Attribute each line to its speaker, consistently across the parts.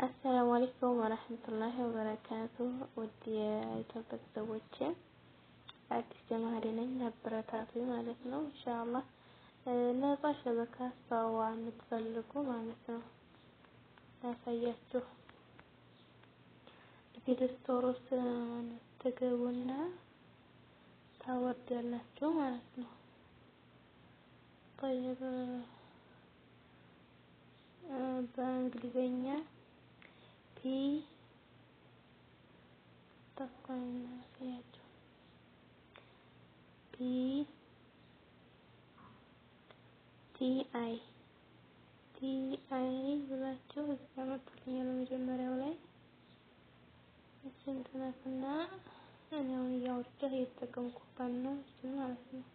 Speaker 1: አሰላሙ አለይኩም ወራህመቱላሂ ወበረካቱ። ውድ የኢትዮጵያ ቤተሰቦቼ አዲስ ጀማሪ ነኝ፣ አበረታቱኝ ማለት ነው። ኢንሻአላህ ነፃ ሸበካ ሰዋ የምትፈልጉ ማለት ነው ያሳያችሁ። Play Store ውስጥ ትገቡና ታወርዳላችሁ ማለት ነው። ጠይብ በእንግሊዘኛ P ጠፋኝ ያሳያችሁ P T I T I ብላችሁ እዚህ ጋር መጥቶልኛል። መጀመሪያው ላይ እችን ትነኩና እኔ አሁን እያወርጃ እየተጠቀምኩባት ነው። እችን ማለት ነው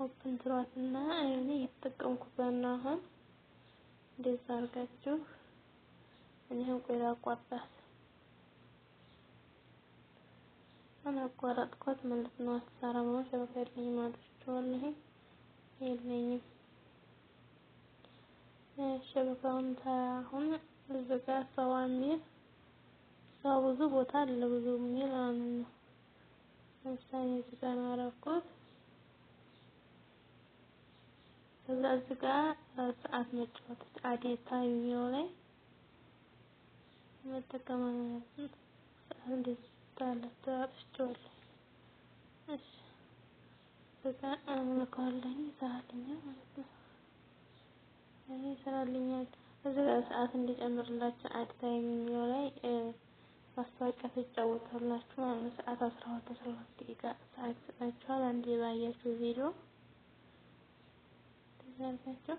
Speaker 1: open ትሏትና እኔ እየተጠቀምኩባት ነው። አሁን እንደዛ አድርጋችሁ እኔ ቆይ ላቋርጣት አላቋረጥኳት ማለት ነው። አትሰራም ነው ሸበካ የለኝም አጥፍቼዋለሁ። የለኝም ሸበካውን አሁን እዚህ ጋር ሰዋ የሚል ሰው ብዙ ቦታ አለ ብዙ የሚል ማለት ነው። ለምሳሌ እዚህ ጋር ነው ያደረኩት። ከዛ እዚህ ጋር ሰዓት መጫወት add time የሚለው ላይ መጠቀም ሰዓት እንደዚህ ታላችሁ አጥፍቼዋለሁ። እሺ እዚህ ጋር እልከዋለሁኝ ይሰራልኛል ማለት ነው። እኔ ይሰራልኛል። እዚህ ጋር ሰዓት እንዲጨምርላችሁ add time የሚለው ላይ ማስታወቂያ ትጫወታላችሁ ማለት ነው። ሰዓት 12 12 ደቂቃ ሰዓት ይሰጣችኋል። አንዴ ባያችሁ ቪዲዮ ተዛርጋችሁ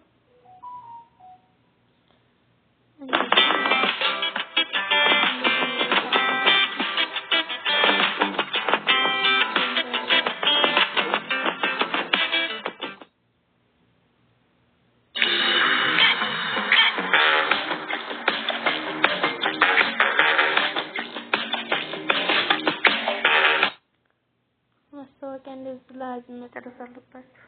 Speaker 1: ማስታወቂያ እንደዚህ ላዝም መጨረስ አለባችሁ።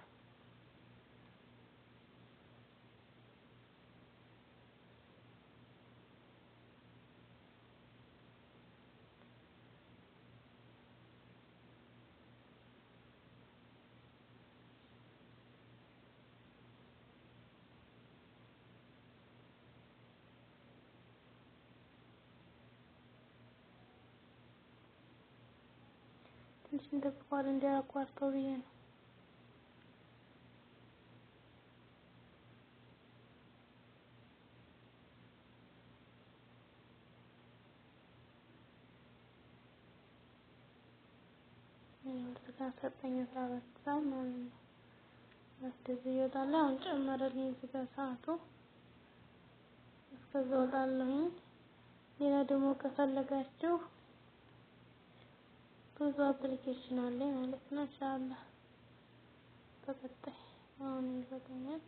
Speaker 1: ትንሽ እንጠብቀዋለን እንዲያቋርጠው ብዬ ነው። እዚህ ጋር ሰጠኝ 14 ሰዓት ማለት ነው። እንደዚህ ይወጣል። አሁን ጨመረልኝ እዚህ ጋር ሰዓቱ እስከዛ እወጣለሁኝ። ሌላ ደግሞ ከፈለጋችሁ ብዙ application አለ ማለት ነው። ኢንሻአላህ በቀጣይ አሁን ይበቃኛል።